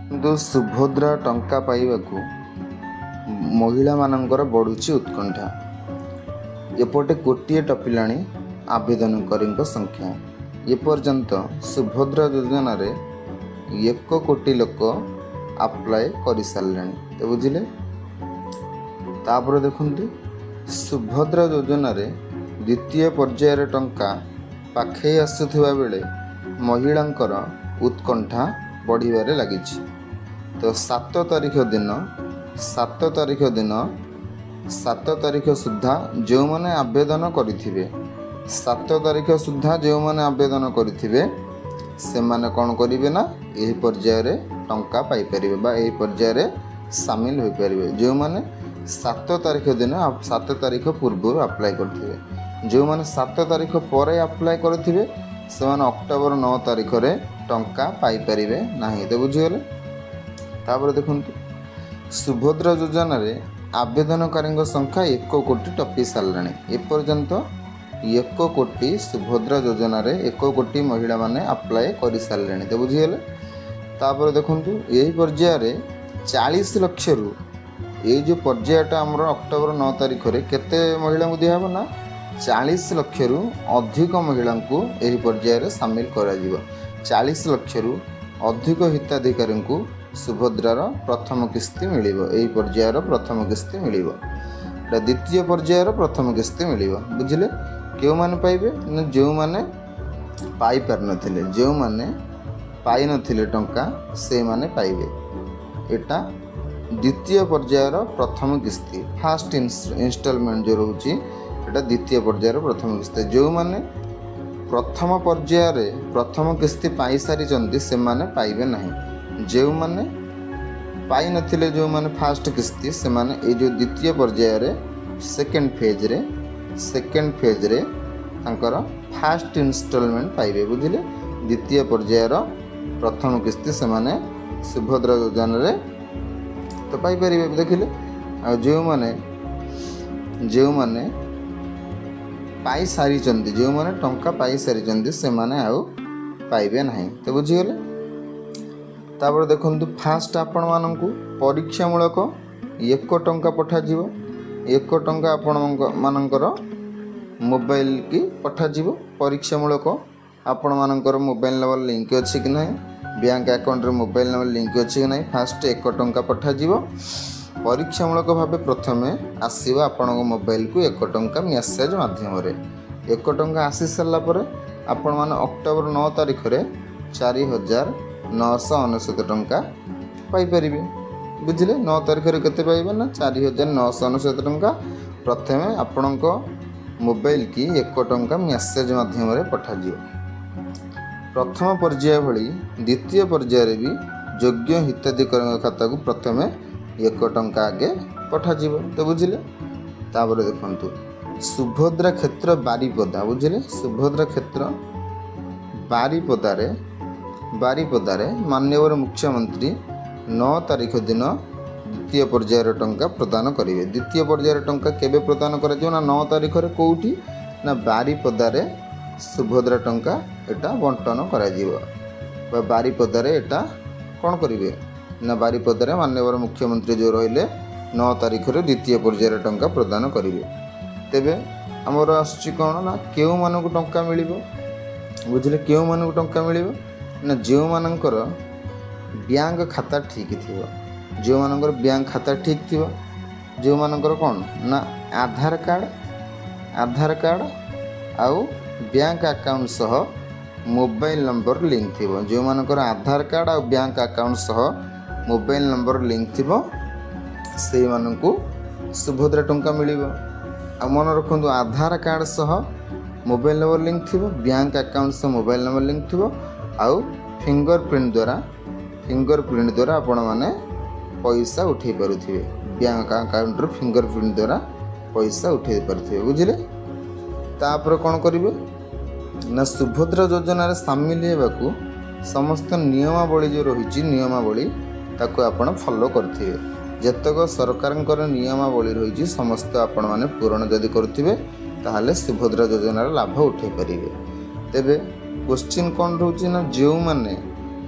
କିନ୍ତୁ ସୁଭଦ୍ରା ଟଙ୍କା ପାଇବାକୁ ମହିଳାମାନଙ୍କର ବଢ଼ୁଛି ଉତ୍କଣ୍ଠା। ଏପଟେ କୋଟିଏ ଟପିଲାଣି ଆବେଦନକାରୀଙ୍କ ସଂଖ୍ୟା। ଏପର୍ଯ୍ୟନ୍ତ ସୁଭଦ୍ରା ଯୋଜନାରେ 1 କୋଟି ଲୋକ ଆପ୍ଲାଏ କରିସାରିଲେଣି। ତ ବୁଝିଲେ? ତାପରେ ଦେଖନ୍ତୁ, ସୁଭଦ୍ରା ଯୋଜନାରେ ଦ୍ୱିତୀୟ ପର୍ଯ୍ୟାୟରେ ଟଙ୍କା ପାଖେଇ ଆସୁଥିବା ବେଳେ ମହିଳାଙ୍କର ଉତ୍କଣ୍ଠା ବଢ଼ିବାରେ ଲାଗିଛି। ତ 7 ତାରିଖ ଦିନ, 7 ତାରିଖ ଦିନ, 7 ତାରିଖ ସୁଦ୍ଧା ଯେଉଁମାନେ ଆବେଦନ କରିଥିବେ, 7 ତାରିଖ ସୁଦ୍ଧା ଯେଉଁମାନେ ଆବେଦନ କରିଥିବେ, ସେମାନେ କ'ଣ କରିବେ ନା ଏହି ପର୍ଯ୍ୟାୟରେ ଟଙ୍କା ପାଇପାରିବେ ବା ଏହି ପର୍ଯ୍ୟାୟରେ ସାମିଲ ହୋଇପାରିବେ। ଯେଉଁମାନେ 7 ତାରିଖ ଦିନ, 7 ତାରିଖ ପୂର୍ବରୁ ଆପ୍ଲାଏ କରିଥିବେ। ଯେଉଁମାନେ 7 ତାରିଖ ପରେ ଆପ୍ଲାଏ କରିଥିବେ, ସେମାନେ ଅକ୍ଟୋବର 9 ତାରିଖରେ ଟଙ୍କା ପାଇପାରିବେ ନାହିଁ। ତ ବୁଝିଗଲେ? ତାପରେ ଦେଖନ୍ତୁ, ସୁଭଦ୍ରା ଯୋଜନାରେ ଆବେଦନକାରୀଙ୍କ ସଂଖ୍ୟା 1 କୋଟି ଟପି ସାରିଲାଣି। ଏପର୍ଯ୍ୟନ୍ତ 1 କୋଟି, ସୁଭଦ୍ରା ଯୋଜନାରେ 1 କୋଟି ମହିଳାମାନେ ଆପ୍ଲାଏ କରିସାରିଲେଣି। ତ ବୁଝିଗଲେ? ତାପରେ ଦେଖନ୍ତୁ, ଏହି ପର୍ଯ୍ୟାୟରେ 40 ଲକ୍ଷରୁ, ଏଇ ଯେଉଁ ପର୍ଯ୍ୟାୟଟା ଆମର ଅକ୍ଟୋବର 9 ତାରିଖରେ କେତେ ମହିଳାଙ୍କୁ ଦିଆହେବ ନା 40 ଲକ୍ଷରୁ ଅଧିକ ମହିଳାଙ୍କୁ ଏହି ପର୍ଯ୍ୟାୟରେ ସାମିଲ କରାଯିବ। 40 ଲକ୍ଷରୁ ଅଧିକ ହିତାଧିକାରୀଙ୍କୁ ସୁଭଦ୍ରାର ପ୍ରଥମ କିସ୍ତି ମିଳିବ, ଏହି ପର୍ଯ୍ୟାୟର ପ୍ରଥମ କିସ୍ତି ମିଳିବ। ଏଇଟା ଦ୍ୱିତୀୟ ପର୍ଯ୍ୟାୟର ପ୍ରଥମ କିସ୍ତି ମିଳିବ। ବୁଝିଲେ? କେଉଁମାନେ ପାଇବେ ନା ଯେଉଁମାନେ ପାଇପାରିନଥିଲେ, ଯେଉଁମାନେ ପାଇନଥିଲେ ଟଙ୍କା, ସେଇମାନେ ପାଇବେ। ଏଇଟା ଦ୍ୱିତୀୟ ପର୍ଯ୍ୟାୟର ପ୍ରଥମ କିସ୍ତି, ଫାଷ୍ଟ ଇନଷ୍ଟଲମେଣ୍ଟ ଯେଉଁ ରହୁଛି, ଏଇଟା ଦ୍ୱିତୀୟ ପର୍ଯ୍ୟାୟର ପ୍ରଥମ କିସ୍ତି। ଯେଉଁମାନେ ପ୍ରଥମ ପର୍ଯ୍ୟାୟରେ ପ୍ରଥମ କିସ୍ତି ପାଇସାରିଛନ୍ତି, ସେମାନେ ପାଇବେ ନାହିଁ। ଯେଉଁମାନେ ପାଇନଥିଲେ, ଯେଉଁମାନେ ଫାଷ୍ଟ କିସ୍ତି, ସେମାନେ ଏଇ ଯେଉଁ ଦ୍ୱିତୀୟ ପର୍ଯ୍ୟାୟରେ ସେକେଣ୍ଡ ଫେଜ୍ରେ ତାଙ୍କର ଫାଷ୍ଟ ଇନଷ୍ଟଲମେଣ୍ଟ ପାଇବେ। ବୁଝିଲେ? ଦ୍ୱିତୀୟ ପର୍ଯ୍ୟାୟର ପ୍ରଥମ କିସ୍ତି ସେମାନେ ସୁଭଦ୍ରା ଯୋଜନାରେ ତ ପାଇପାରିବେ। ଦେଖିଲେ? ଆଉ ଯେଉଁମାନେ ପାଇସାରିଛନ୍ତି, ଯେଉଁମାନେ ଟଙ୍କା ପାଇସାରିଛନ୍ତି, ସେମାନେ ଆଉ ପାଇବେ ନାହିଁ। ତ ବୁଝିଗଲେ? ତାପରେ ଦେଖନ୍ତୁ, ଫାଷ୍ଟ ଆପଣମାନଙ୍କୁ ପରୀକ୍ଷାମୂଳକ 1 ଟଙ୍କା ପଠାଯିବ। 1 ଟଙ୍କା ଆପଣଙ୍କ ମାନଙ୍କର ମୋବାଇଲକି ପଠାଯିବ ପରୀକ୍ଷାମୂଳକ। ଆପଣମାନଙ୍କର ମୋବାଇଲ ନମ୍ବର ଲିଙ୍କ ଅଛି କି ନାହିଁ, ବ୍ୟାଙ୍କ ଆକାଉଣ୍ଟରେ ମୋବାଇଲ ନମ୍ବର ଲିଙ୍କ ଅଛି କି ନାହିଁ, ଫାଷ୍ଟ 1 ଟଙ୍କା ପଠାଯିବ ପରୀକ୍ଷାମୂଳକ ଭାବେ। ପ୍ରଥମେ ଆସିବ ଆପଣଙ୍କ ମୋବାଇଲକୁ 1 ଟଙ୍କା ମେସେଜ ମାଧ୍ୟମରେ। 1 ଟଙ୍କା ଆସି ସାରିଲା ପରେ ଆପଣମାନେ ଅକ୍ଟୋବର 9 ତାରିଖରେ 4999 ଟଙ୍କା ପାଇପାରିବେ। ବୁଝିଲେ? 9 ତାରିଖରେ କେତେ ପାଇବେ ନା 4999 ଟଙ୍କା। ପ୍ରଥମେ ଆପଣଙ୍କ ମୋବାଇଲକି 1 ଟଙ୍କା ମେସେଜ ମାଧ୍ୟମରେ ପଠାଯିବ। ପ୍ରଥମ ପର୍ଯ୍ୟାୟ ଭଳି ଦ୍ୱିତୀୟ ପର୍ଯ୍ୟାୟରେ ବି ଯୋଗ୍ୟ ହିତାଧିକାରୀଙ୍କ ଖାତାକୁ ପ୍ରଥମେ 1 ଟଙ୍କା ଆଗେ ପଠାଯିବ। ତ ବୁଝିଲେ? ତାପରେ ଦେଖନ୍ତୁ, ସୁଭଦ୍ରା କ୍ଷେତ୍ର ବାରିପଦା, ବୁଝିଲେ? ସୁଭଦ୍ରା କ୍ଷେତ୍ର ବାରିପଦାରେ ମାନ୍ୟବର ମୁଖ୍ୟମନ୍ତ୍ରୀ 9 ତାରିଖ ଦିନ ଦ୍ୱିତୀୟ ପର୍ଯ୍ୟାୟର ଟଙ୍କା ପ୍ରଦାନ କରିବେ। ଦ୍ୱିତୀୟ ପର୍ଯ୍ୟାୟର ଟଙ୍କା କେବେ ପ୍ରଦାନ କରାଯିବ ନା 9 ତାରିଖରେ। କେଉଁଠି ନା ବାରିପଦାରେ ସୁଭଦ୍ରା ଟଙ୍କା ଏଟା ବଣ୍ଟନ କରାଯିବ ବା ବାରିପଦାରେ ଏଟା କ'ଣ କରିବେ ନା ବାରିପଦାରେ ମାନ୍ୟବର ମୁଖ୍ୟମନ୍ତ୍ରୀ ଯେଉଁ ରହିଲେ, 9 ତାରିଖରେ ଦ୍ୱିତୀୟ ପର୍ଯ୍ୟାୟର ଟଙ୍କା ପ୍ରଦାନ କରିବେ। ତେବେ ଆମର ଆସୁଛି କ'ଣ ନା କେଉଁମାନଙ୍କୁ ଟଙ୍କା ମିଳିବ? ବୁଝିଲେ? କେଉଁମାନଙ୍କୁ ଟଙ୍କା ମିଳିବ ନା ଯେଉଁମାନଙ୍କର ବ୍ୟାଙ୍କ ଖାତା ଠିକ୍ ଥିବ, ଯେଉଁମାନଙ୍କର ବ୍ୟାଙ୍କ ଖାତା ଠିକ୍ ଥିବ, ଯେଉଁମାନଙ୍କର କ'ଣ ନା ଆଧାର କାର୍ଡ଼ ଆଉ ବ୍ୟାଙ୍କ ଆକାଉଣ୍ଟ ସହ ମୋବାଇଲ ନମ୍ବର ଲିଙ୍କ ଥିବ। ଯେଉଁମାନଙ୍କର ଆଧାର କାର୍ଡ଼ ଆଉ ବ୍ୟାଙ୍କ ଆକାଉଣ୍ଟ ସହ ମୋବାଇଲ ନମ୍ବର ଲିଙ୍କ ଥିବ, ସେଇମାନଙ୍କୁ ସୁଭଦ୍ରା ଟଙ୍କା ମିଳିବ। ଆଉ ମନେ ରଖନ୍ତୁ, ଆଧାର କାର୍ଡ଼ ସହ ମୋବାଇଲ ନମ୍ବର ଲିଙ୍କ ଥିବ, ବ୍ୟାଙ୍କ ଆକାଉଣ୍ଟ ସହ ମୋବାଇଲ ନମ୍ବର ଲିଙ୍କ ଥିବ, ଆଉ ଫିଙ୍ଗର ପ୍ରିଣ୍ଟ ଦ୍ୱାରା ଆପଣମାନେ ପଇସା ଉଠାଇ ପାରୁଥିବେ। ବ୍ୟାଙ୍କ ଆକାଉଣ୍ଟରୁ ଫିଙ୍ଗର ପ୍ରିଣ୍ଟ ଦ୍ୱାରା ପଇସା ଉଠାଇ ପାରୁଥିବେ। ବୁଝିଲେ? ତାପରେ କ'ଣ କରିବେ ନା ସୁଭଦ୍ରା ଯୋଜନାରେ ସାମିଲ ହେବାକୁ ସମସ୍ତ ନିୟମାବଳୀ ଯେଉଁ ରହିଛି, ନିୟମାବଳୀ ତାକୁ ଆପଣ ଫଲୋ କରିଥିବେ। ଯେତେକ ସରକାରଙ୍କର ନିୟମାବଳୀ ରହିଛି, ସମସ୍ତ ଆପଣମାନେ ପୂରଣ ଯଦି କରୁଥିବେ, ତାହେଲେ ସୁଭଦ୍ରା ଯୋଜନାର ଲାଭ ଉଠାଇ ପାରିବେ। ତେବେ କୋଶ୍ଚିନ୍ କ'ଣ ରହୁଛି ନା ଯେଉଁମାନେ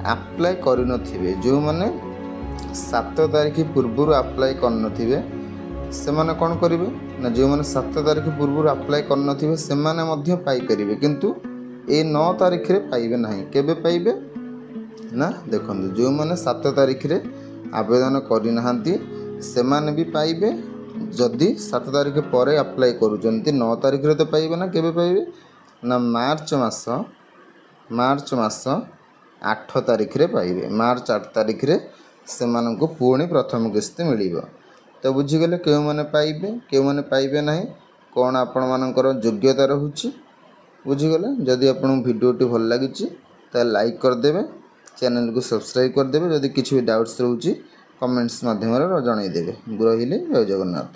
ଆପ୍ଲାଏ କରିନଥିବେ, ଯେଉଁମାନେ 7 ତାରିଖ ପୂର୍ବରୁ ଆପ୍ଲାଏ କରିନଥିବେ, ସେମାନେ କ'ଣ କରିବେ ନା, ଯେଉଁମାନେ 7 ତାରିଖ ପୂର୍ବରୁ ଆପ୍ଲାଏ କରିନଥିବେ ସେମାନେ ମଧ୍ୟ ପାଇପାରିବେ, କିନ୍ତୁ ଏଇ 9 ତାରିଖରେ ପାଇବେ ନାହିଁ। କେବେ ପାଇବେ ନା, ଦେଖନ୍ତୁ, ଯେଉଁମାନେ 7 ତାରିଖରେ ଆବେଦନ କରିନାହାନ୍ତି ସେମାନେ ବି ପାଇବେ। ଯଦି 7 ତାରିଖ ପରେ ଆପ୍ଲାଏ କରୁଛନ୍ତି, 9 ତାରିଖରେ ତ ପାଇବେ ନା। କେବେ ପାଇବେ ନା, ମାର୍ଚ୍ଚ ମାସ 8 ତାରିଖରେ ପାଇବେ। ମାର୍ଚ୍ଚ 8 ତାରିଖରେ ସେମାନଙ୍କୁ ପୁଣି ପ୍ରଥମ କିସ୍ତି ମିଳିବ। ତ ବୁଝିଗଲେ କେଉଁମାନେ ପାଇବେ, କେଉଁମାନେ ପାଇବେ ନାହିଁ, କ'ଣ ଆପଣମାନଙ୍କର ଯୋଗ୍ୟତା ରହୁଛି, ବୁଝିଗଲେ। ଯଦି ଆପଣଙ୍କୁ ଭିଡ଼ିଓଟି ଭଲ ଲାଗିଛି ତାହେଲେ ଲାଇକ୍ କରିଦେବେ, ଚ୍ୟାନେଲକୁ ସବସ୍କ୍ରାଇବ୍ କରିଦେବେ। ଯଦି କିଛି ବି ଡାଉଟ୍ସ ରହୁଛି, କମେଣ୍ଟସ୍ ମାଧ୍ୟମରେ ଜଣାଇଦେବେ। ରହିଲି, ଜୟ ଜଗନ୍ନାଥ।